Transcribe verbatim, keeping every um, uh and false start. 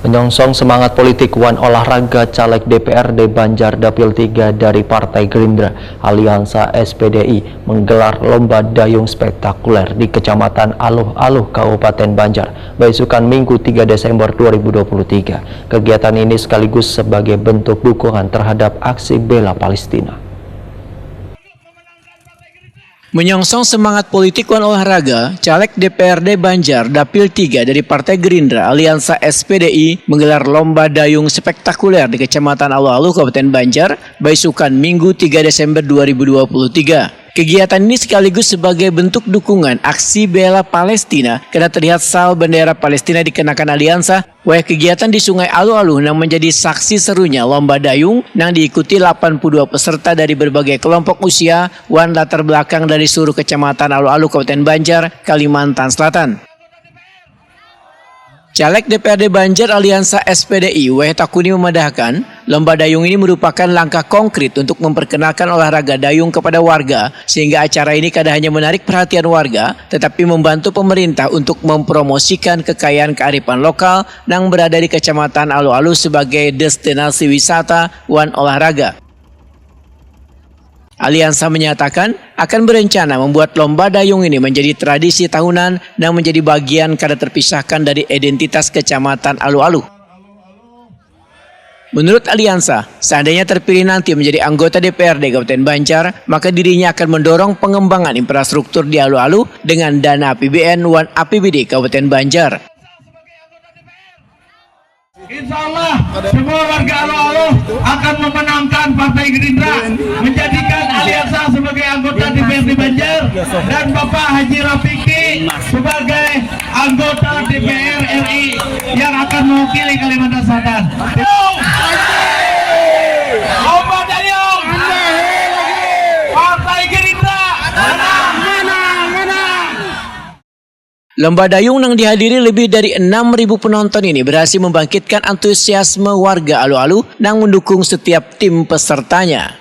Menyongsong semangat politik wan olahraga, caleg D P R D Banjar Dapil tiga dari Partai Gerindra Aliansa S P D I menggelar lomba dayung spektakuler di Kecamatan Aluh-Aluh, Kabupaten Banjar, baisukan Minggu tiga Desember dua ribu dua puluh tiga. Kegiatan ini sekaligus sebagai bentuk dukungan terhadap aksi bela Palestina. Menyongsong semangat politik wan olahraga, caleg D P R D Banjar Dapil tiga dari Partai Gerindra Aliansa S P D I menggelar lomba dayung spektakuler di Kecamatan Aluh-Aluh, Kabupaten Banjar, baisukan Minggu tiga Desember dua ribu dua puluh tiga. Kegiatan ini sekaligus sebagai bentuk dukungan aksi bela Palestina karena terlihat sal bendera Palestina dikenakan Aliansa. Wayah kegiatan di Sungai Aluh-Aluh nang menjadi saksi serunya lomba dayung nang diikuti delapan puluh dua peserta dari berbagai kelompok usia wan latar belakang dari seluruh Kecamatan Aluh-Aluh, Kabupaten Banjar, Kalimantan Selatan. Caleg D P R D Banjar Aliansa S P D I, Weh Takuni, memadahkan, lomba dayung ini merupakan langkah konkret untuk memperkenalkan olahraga dayung kepada warga, sehingga acara ini kada hanya menarik perhatian warga, tetapi membantu pemerintah untuk mempromosikan kekayaan kearifan lokal nang berada di Kecamatan Aluh-Aluh sebagai destinasi wisata wan olahraga. Aliansa menyatakan akan berencana membuat lomba dayung ini menjadi tradisi tahunan dan menjadi bagian kada terpisahkan dari identitas Kecamatan Aluh-Aluh. Menurut Aliansa, seandainya terpilih nanti menjadi anggota D P R D Kabupaten Banjar, maka dirinya akan mendorong pengembangan infrastruktur di Aluh-Aluh dengan dana A P B N wan A P B D Kabupaten Banjar. Insya Allah, semua warga Aluh-Aluh akan memenangkan Partai Gerindra, menjadikan Aliansa sebagai anggota D P R D Banjar, dan Bapak Haji Rafiki sebagai anggota D P R R I yang akan mewakili Kalimantan Selatan. Lomba dayung, Partai Gerindra menang. Lomba dayung nang dihadiri lebih dari enam ribu penonton ini berhasil membangkitkan antusiasme warga Aluh-Aluh nang mendukung setiap tim pesertanya.